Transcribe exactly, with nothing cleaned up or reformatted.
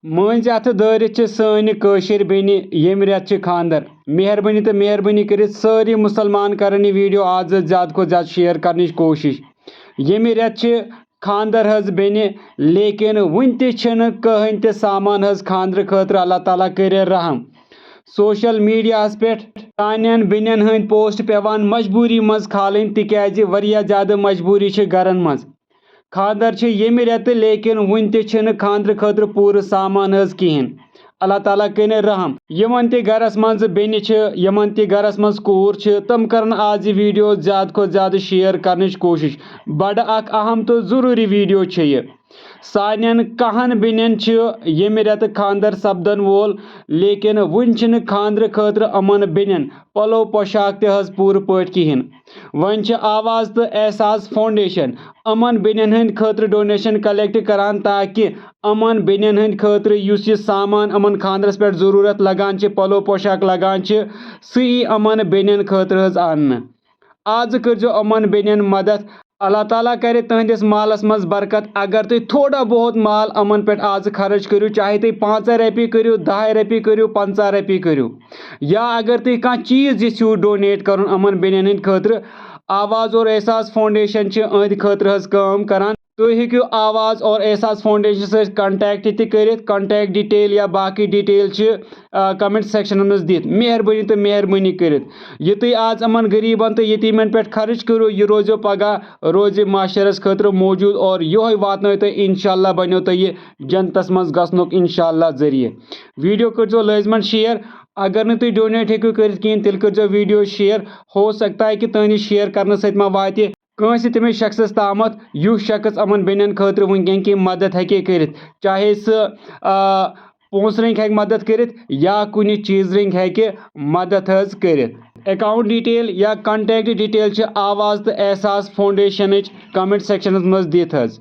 مٲنٛزِ اَتھٕ دٲرِتھ چھِ سٲنہِ کٲشِر بیٚنہِ، ییٚمہِ رٮ۪تہٕ چھِ خانٛدر۔ مہربٲنی تہٕ مہربٲنی کٔرِتھ سٲری مُسلمان کرن یہِ video آز زیادٕ کھۄتہٕ زیادٕ share کرنٕچ کوٗشِش۔ ییٚمہِ رٮ۪تہٕ چھِ خانٛدر حظ بیٚنہِ، لیکن وُنہِ تہِ چھِنہٕ کٕہٕنۍ تہِ سامان حظ خانٛدرٕ خٲطرٕ۔ اللہ تعالیٰ کٔرِنۍ رحم۔ Social media ہَس پٮ۪ٹھ سانٮ۪ن بیٚنٮ۪ن ہٕنٛدۍ post پٮ۪وان مجبوٗری منٛز کھالٕنۍ، تِکیٛازِ واریاہ زیادٕ مجبوٗری چھِ گرن منٛز۔ خانٛدر چھِ ییٚمہِ رٮ۪تہٕ، لیکن وُنہِ تہِ چھِنہٕ خانٛدرٕ خٲطرٕ پوٗرٕ سامان حظ کِہیٖنۍ۔ اللہ تعالیٰ کٔرِنۍ رحم۔ یِمن تہِ گرس منٛز بیٚنہِ چھِ، یِمن تہِ گرس منٛز کوٗر چھِ، تِم کرن آز یہِ video زیادٕ کھۄتہٕ زیادٕ share کرنٕچ کوٗشِش۔ بڑٕ اکھ اہم تہٕ ضروٗری video چھِ یہِ۔ سانٮ۪ن کاہن بیٚنٮ۪ن چھِ ییٚمہِ رٮ۪تہٕ خانٛدر سپدن وول، لیکن وُنہِ چھِنہٕ خانٛدرٕ خٲطرٕ یِمن بیٚنٮ۪ن پلو پوشاک تہِ حظ پوٗرٕ پٲٹھۍ کِہیٖنۍ۔ وۄنۍ چھِ آواز تہٕ احساس foundation یِمن بیٚنٮ۪ن ہٕنٛدِ خٲطرٕ donation collect کران، تاکہِ یِمن بیٚنٮ۪ن ہٕنٛدِ خٲطرٕ یُس یہِ سامان یِمن خانٛدرس پٮ۪ٹھ ضروٗرت لگان چھِ، پلو پوشاک لگان چھِ، سُہ یی یِمن بیٚنٮ۪ن خٲطرٕ حظ اننہٕ۔ آز کٔرۍزیو یِمن بیٚنٮ۪ن مدد۔ اللہ تعالیٰ کرِ تُہنٛدِس مالس منٛز برکت۔ اگر تُہۍ تھوڑا بہت مال یِمن پٮ۪ٹھ آز خرٕچ کٔرِو، چاہے تُہۍ پانٛژھ رۄپیہِ کٔرِو، دَہ رۄپیہِ کٔرِو، پنٛژاہ رۄپیہِ کٔرِو، یا اگر تُہۍ کانٛہہ چیٖز یژھِو donate کرُن یِمن بیٚنٮ۪ن ہٕنٛدِ خٲطرٕ، آواز اور احساس foundation چھِ أہنٛدِ خٲطرٕ حظ کٲم کران۔ تُہۍ ہیٚکِو آواز اور احساس foundation سۭتۍ contact تہِ کٔرِتھ۔ Contact detail یا باقٕے detail چھِ، آ، comment section منٛز دِتھ۔ مہربٲنی تہٕ مہربٲنی کٔرِتھ، یہِ تُہۍ آز یِمن غریٖبن تہٕ یتیٖمن پٮ۪ٹھ خرٕچ کٔرِو، یہِ روزیو پگاہ، روزِ معاشرس خٲطرٕ موجود اور یِہوٚے واتنٲیِو تۄہہِ، انشاءاللہ بنیو تۄہہِ یہِ جنتس منٛز گژھنُک انشاءاللہ ذٔریعہٕ۔ Video کٔرۍزیو لٲزمن share۔ اگر نہٕ تُہۍ donate ہیٚکِو کٔرِتھ کِہیٖنۍ، تیٚلہِ کٔرۍزیو video share۔ ہو سکتا ہے کہِ تُہٕنٛدِ share کرنہٕ سۭتۍ ما واتہِ کٲنٛسہِ تٔمِس شخصس تامتھ، یُس شخص یِمن بیٚنٮ۪ن خٲطرٕ وٕنکیٚن کینٛہہ مدد ہیٚکہِ کٔرِتھ، چاہے سُہ، آ، پونٛسہٕ رٔنٛگۍ ہیٚکہِ مدد کٔرِتھ یا کُنہِ چیٖز رٔنٛگۍ ہیٚکہِ مدد حظ کٔرِتھ۔ Account detail یا contact detail چھِ آواز تہٕ احساس foundation ٕچ comment section منٛز دِتھ حظ۔